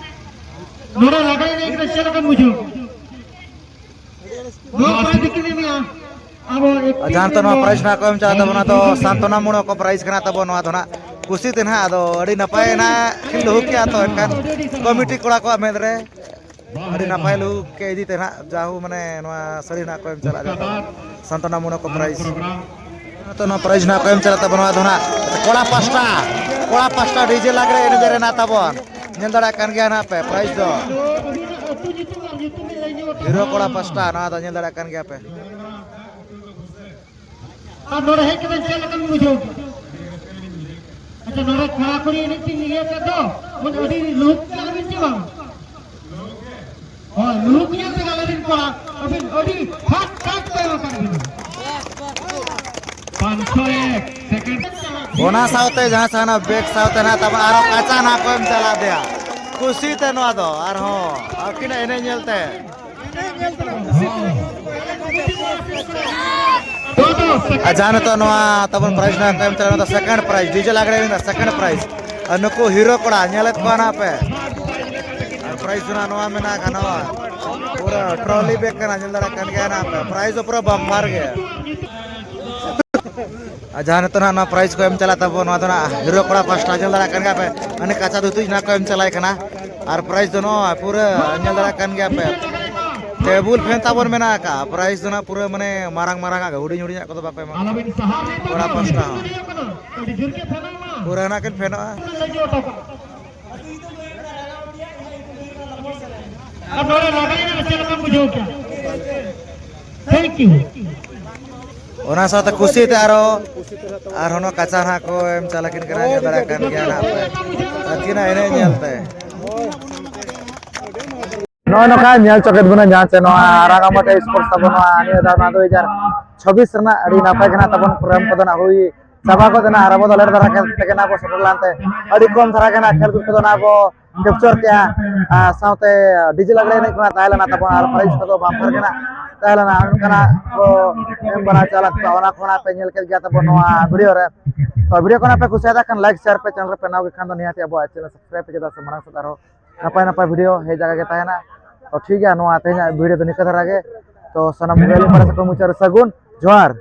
ᱱᱚᱰᱮ ᱞᱟᱜᱽᱲᱮ ᱮᱱᱮᱡ ᱠᱟᱛᱮ ᱪᱮᱫ ᱞᱮᱠᱟᱢ ᱵᱩᱡᱷᱟᱹᱣ? ᱱᱚᱣᱟ ᱯᱨᱟᱭᱤᱡᱽ ᱠᱤᱱ ᱮᱢᱮᱜᱼᱟ᱾ ᱟᱵᱚ ᱟᱨ ᱡᱟᱦᱟᱸ ᱱᱤᱛᱚᱜ ᱱᱚᱣᱟ ᱯᱨᱟᱭᱤᱡᱽ ᱱᱟᱜ ᱠᱚ ᱮᱢ ᱪᱟᱞᱟᱜ ᱛᱟᱵᱚᱱᱟ, ᱫᱚ ᱥᱟᱱᱛᱚᱱᱟ ᱢᱩᱲᱚ ᱠᱚ ᱯᱨᱟᱭᱤᱡᱽ ᱠᱟᱱᱟ ᱛᱟᱵᱚᱱ ᱱᱚᱣᱟ ᱫᱚ ᱱᱟᱜ᱾ ᱠᱩᱥᱤ ᱛᱮ ᱱᱟᱜ ᱟᱫᱚ ᱟᱹᱰᱤ ᱱᱟᱯᱟᱭ ᱱᱟᱜ ᱠᱤᱱ ᱞᱩᱦᱩᱠ ᱠᱮᱜᱼᱟ᱾ ᱛᱚ ᱮᱱᱠᱷᱟᱱ ᱠᱚᱢᱤᱴᱤ ᱠᱚᱲᱟ ᱠᱚᱣᱟᱜ ᱢᱮᱫ ᱨᱮ ᱟᱹᱰᱤ ᱱᱟᱯᱟᱭ ᱞᱩᱦᱩᱠ ᱠᱮ ᱤᱫᱤ ᱛᱮ ᱱᱟᱜ ᱡᱟᱦᱳ ᱢᱟᱱᱮ ᱱᱚᱣᱟ ᱥᱟᱹᱲᱤ ᱱᱟᱜ ᱠᱚ ᱮᱢ ᱪᱟᱞᱟᱜ ᱨᱮ ᱥᱟᱱᱛᱚᱱᱟ ᱢᱩᱲᱚ ᱠᱚ ᱯᱨᱟᱭᱤᱡᱽ᱾ ᱱᱤᱛᱚᱜ ᱱᱚᱣᱟ ᱯᱨᱟᱭᱤᱡᱽ ᱱᱟᱜ ᱠᱚ ᱮᱢ ᱪᱟᱞᱟᱜ ᱛᱟᱵᱚᱱᱟ, ᱱᱚᱣᱟ ᱫᱚ ᱱᱟᱜ ᱠᱚᱲᱟ ᱯᱟᱥᱴᱟ, ᱠᱚᱲᱟ ᱯᱟᱥᱴᱟ ᱰᱤᱡᱮ ᱞᱟᱜᱽᱲᱮ ᱮᱱᱮᱡ ᱨᱮᱱᱟᱜ ᱛᱟᱵᱚᱱ᱾ ᱧᱮᱞ ᱫᱟᱲᱮᱭᱟᱜ ᱠᱟᱱ ᱜᱮᱭᱟ ᱱᱟᱜ ᱯᱮ ᱯᱨᱟᱭᱤᱡᱽ ᱫᱚ᱾ ᱦᱤᱨᱳ ᱠᱚᱲᱟ ᱯᱟᱥᱴᱟ ᱱᱚᱣᱟ ᱫᱚ ᱧᱮᱞ ᱫᱟᱲᱮᱭᱟᱜ ᱠᱟᱱ ᱜᱮᱭᱟ ᱯᱮ᱾ ᱟᱨ ᱱᱚᱰᱮ ᱦᱮᱡ ᱠᱟᱛᱮ ᱪᱮᱫ ᱞᱮᱠᱟᱢ ᱵᱩᱡᱷᱟᱹᱣ? ᱟᱪᱪᱷᱟ, ᱱᱚᱰᱮ ᱠᱚᱲᱟ ᱠᱩᱲᱤ ᱮᱱᱮᱡ ᱛᱤᱧ ᱤᱭᱟᱹ ᱠᱮᱫ ᱫᱚ, ᱢᱟᱱᱮ ᱟᱹᱰᱤ ᱞᱩᱦᱩᱠ ᱠᱮᱫ ᱟᱹᱵᱤᱱ ᱪᱮ ᱵᱟᱝ? ᱦᱳᱭ, ᱞᱩᱦᱩᱠ ᱧᱮᱞ ᱛᱮᱜᱮ ᱟᱞᱮ ᱨᱮᱱ ᱠᱚᱲᱟ ᱟᱹᱵᱤᱱ ᱟᱹᱰᱤ ᱯᱷᱟᱴ ᱯᱷᱟᱴ ᱠᱚ ᱮᱢ ᱟᱠᱟᱫ ᱵᱤᱱᱟ᱾ ᱯᱟᱸᱪᱥᱚ ᱮᱠ ᱥᱮᱠᱮᱱᱰ᱾ ᱚᱱᱟ ᱥᱟᱶᱛᱮ ᱡᱟᱦᱟᱸ ᱥᱟᱦᱟᱱᱟ ᱵᱮᱜᱽ ᱥᱟᱶᱛᱮ ᱱᱟᱜ ᱛᱟᱵᱚᱱ ᱟᱨᱚ ᱠᱟᱸᱪᱟ ᱱᱟᱜ ᱠᱚ ᱮᱢ ᱪᱟᱞᱟᱜ ᱫᱮᱭᱟ᱾ ᱠᱩᱥᱤ ᱛᱮ ᱱᱚᱣᱟ ᱫᱚ ᱟᱨᱦᱚᱸ ᱟᱹᱠᱤᱱᱟᱜ ᱮᱱᱮᱡ ᱧᱮᱞ ᱛᱮ᱾ ᱟᱨ ᱡᱟᱦᱟᱸ ᱱᱤᱛᱚᱜ ᱱᱚᱣᱟ ᱛᱟᱵᱚᱱ ᱯᱨᱟᱭᱤᱡᱽ ᱱᱟᱜ ᱠᱚ ᱮᱢ ᱪᱟᱞᱟᱜ ᱠᱟᱱᱟ, ᱥᱮᱠᱮᱱᱰ ᱯᱨᱟᱭᱤᱡᱽ, ᱰᱤᱡᱮ ᱞᱟᱜᱽᱲᱮ ᱮᱱᱮᱡ ᱨᱮᱱᱟᱜ ᱥᱮᱠᱮᱱᱰ ᱯᱨᱟᱭᱤᱡᱽ᱾ ᱟᱨ ᱱᱩᱠᱩ ᱦᱤᱨᱳ ᱠᱚᱲᱟ ᱧᱮᱞᱮᱫ ᱠᱚᱣᱟ ᱱᱟᱜ ᱯᱮ᱾ ᱟᱨ ᱯᱨᱟᱭᱤᱡᱽ ᱨᱮᱱᱟᱜ ᱱᱚᱣᱟ ᱢᱮᱱᱟᱜ ᱟᱠᱟᱫ ᱱᱚᱣᱟ ᱯᱩᱨᱟᱹ ᱴᱨᱚᱞᱤ ᱵᱮᱜᱽ ᱠᱟᱱᱟ, ᱧᱮᱞ ᱫᱟᱲᱮᱭᱟᱜ ᱠᱟᱱ ᱜᱮᱭᱟ ᱱᱟᱜ ᱯᱮ, ᱯᱨᱟᱭᱤᱡᱽ ᱫᱚ ᱯᱩᱨᱟᱹ ᱵᱟᱢᱯᱟᱨ ᱜᱮ᱾ ᱟᱨ ᱡᱟᱦᱟᱸ ᱱᱤᱛᱚᱜ ᱱᱟᱜ ᱱᱚᱣᱟ ᱯᱨᱟᱭᱤᱡᱽ ᱠᱚ ᱮᱢ ᱪᱟᱞᱟᱜ ᱛᱟᱵᱚᱱ, ᱱᱚᱣᱟ ᱫᱚ ᱱᱟᱜ ᱦᱤᱨᱳ ᱠᱚᱲᱟ ᱯᱟᱥᱴᱟ, ᱧᱮᱞ ᱫᱟᱲᱮᱭᱟᱜ ᱠᱟᱱ ᱜᱮᱭᱟ ᱯᱮ, ᱢᱟᱱᱮ ᱠᱟᱸᱪᱟ ᱫᱷᱩᱛᱤ ᱱᱟᱜ ᱠᱚ ᱮᱢ ᱪᱟᱞᱟᱭ ᱠᱟᱱᱟ᱾ ᱟᱨ prize ᱫᱚ ᱱᱚᱜᱼᱚᱭ ᱯᱩᱨᱟᱹ ᱧᱮᱞ ᱫᱟᱲᱮᱭᱟᱜ ᱠᱟᱱ ᱜᱮᱭᱟ ᱯᱮ, table fan ᱛᱟᱵᱚᱱ ᱢᱮᱱᱟᱜ ᱟᱠᱟᱫᱼᱟ᱾ Prize ᱫᱚ ᱱᱟᱜ ᱯᱩᱨᱟᱹ ᱢᱟᱱᱮ ᱢᱟᱨᱟᱝ ᱢᱟᱨᱟᱝ ᱟᱜ ᱜᱮ, ᱦᱩᱰᱤᱧ ᱦᱩᱰᱤᱧᱟᱜ ᱠᱚᱫᱚ ᱵᱟᱠᱚ ᱮᱢᱟ ᱠᱚᱲᱟ ᱯᱟᱥᱴᱟ ᱦᱚᱸ᱾ ᱯᱩᱨᱟᱹ ᱱᱟᱜ ᱠᱤᱱ ᱯᱷᱮᱱᱚᱜᱼᱟ᱾ ᱟᱨ ᱱᱚᱰᱮ ᱞᱟᱜᱟᱭᱮᱱᱟ, ᱪᱮᱫ ᱞᱮᱠᱟᱢ ᱵᱩᱡᱷᱟᱹᱣ ᱠᱮᱜᱼᱟ? Thank you. ᱚᱱᱟ ᱥᱟᱶᱛᱮ ᱠᱩᱥᱤ ᱛᱮ ᱟᱨᱚ ᱟᱨᱦᱚᱸ ᱱᱚᱣᱟ ᱠᱟᱪᱟ ᱱᱟᱜ ᱠᱚ ᱮᱢ ᱪᱟᱞᱟᱠᱤᱱ ᱠᱟᱱᱟ, ᱧᱮᱞ ᱫᱟᱲᱮᱭᱟᱜ ᱠᱟᱱ ᱜᱮᱭᱟ ᱱᱟᱜ ᱯᱮ᱾ ᱟᱹᱠᱤᱱᱟᱜ ᱮᱱᱮᱡ ᱧᱮᱞ ᱛᱮ᱾ ᱱᱚᱜᱼᱚᱭ ᱱᱚᱝᱠᱟ ᱧᱮᱞ ᱪᱚ ᱠᱮᱫ ᱵᱚᱱᱟ ᱡᱟᱦᱟᱸ ᱪᱮ ᱱᱚᱣᱟ ᱨᱟᱝᱜᱟᱢᱟᱴᱤ sports ᱛᱟᱵᱚᱱ ᱱᱚᱣᱟ ᱱᱤᱭᱟᱹ ᱫᱷᱟᱣ ᱱᱚᱣᱟ ᱫᱩ ᱦᱟᱡᱟᱨ ᱪᱷᱟᱵᱵᱤᱥ ᱨᱮᱱᱟᱜ ᱟᱹᱰᱤ ᱱᱟᱯᱟᱭ ᱜᱮ ᱱᱟᱜ ᱛᱟᱵᱚᱱ program ᱠᱚᱫᱚ ᱱᱟᱜ ᱦᱩᱭ ᱪᱟᱵᱟ ᱜᱚᱫ ᱮᱱᱟ ᱟᱨ ᱟᱵᱚ ᱫᱚ ᱞᱮᱴ ᱫᱷᱟᱨᱟ ᱠᱟᱛᱮ ᱜᱮ ᱱᱟᱜ ᱵᱚ ᱥᱮᱴᱮᱨ ᱞᱮᱱ ᱛᱮ ᱟᱹᱰᱤ ᱠᱚᱢ ᱫᱷᱟᱨᱟ ᱜᱮ ᱱᱟᱜ ᱠᱷᱮᱞ ᱠᱚᱫᱚ ᱱᱟᱜ ᱵᱚ capture ᱠᱮᱜᱼᱟ᱾ ᱟᱨ ᱥᱟᱶᱛᱮ DJ ᱞᱟᱜᱽᱲᱮ ᱮᱱᱮᱡ ᱠᱚ ᱱᱟᱜ ᱛᱟᱦᱮᱸ ᱞᱮᱱᱟ ᱛᱟᱵᱚᱱ ᱟᱨ prize ᱠᱚᱫᱚ bumper ᱜᱮ ᱱᱟᱜ ᱛᱟᱦᱮᱸ ᱞᱮᱱᱟ᱾ ᱚᱱᱠᱟᱱᱟᱜ ᱠᱚ ᱮᱢ ᱵᱟᱲᱟ ᱪᱟᱞᱟᱜ ᱠᱟᱱᱟ, ᱚᱱᱟ ᱠᱚ ᱱᱟᱜ ᱯᱮ ᱧᱮᱞ ᱠᱮᱫ ᱜᱮᱭᱟ ᱛᱟᱵᱚᱱ ᱱᱚᱣᱟ video ᱨᱮ᱾ ᱛᱚ video ᱠᱚ ᱱᱟᱜ ᱯᱮ ᱠᱩᱥᱤᱭᱟᱫᱟ ᱠᱷᱟᱱ like share ᱯᱮ, channel ᱨᱮ ᱯᱮ ᱱᱟᱣᱟ ᱜᱮ ᱠᱷᱟᱱ ᱫᱚ ᱱᱤᱦᱟᱹᱛ ᱟᱵᱚᱣᱟᱜ channel subscribe ᱯᱮ, ᱪᱮᱫᱟᱜ ᱥᱮ ᱢᱟᱲᱟᱝ ᱥᱮᱫ ᱟᱨᱦᱚᱸ ᱱᱟᱯᱟᱭ ᱱᱟᱯᱟᱭ video ᱦᱮᱡ ᱡᱟᱭᱜᱟ ᱜᱮ ᱛᱟᱦᱮᱱᱟ᱾ ᱛᱚ ᱴᱷᱤᱠ ᱜᱮᱭᱟ, ᱱᱚᱣᱟ ᱛᱮᱦᱮᱧᱟᱜ video ᱫᱚ ᱱᱤᱝᱠᱟᱹ ᱫᱷᱟᱨᱟ ᱜᱮ᱾ ᱛᱚ ᱥᱟᱱᱟᱢ ᱠᱚᱜᱮ ᱟᱹᱞᱤᱧ ᱯᱟᱦᱴᱟ ᱥᱮᱫ ᱠᱷᱚᱱ ᱢᱩᱪᱟᱹᱫ ᱨᱮ ᱥᱟᱹᱜᱩᱱ ᱡᱚᱦᱟᱨ᱾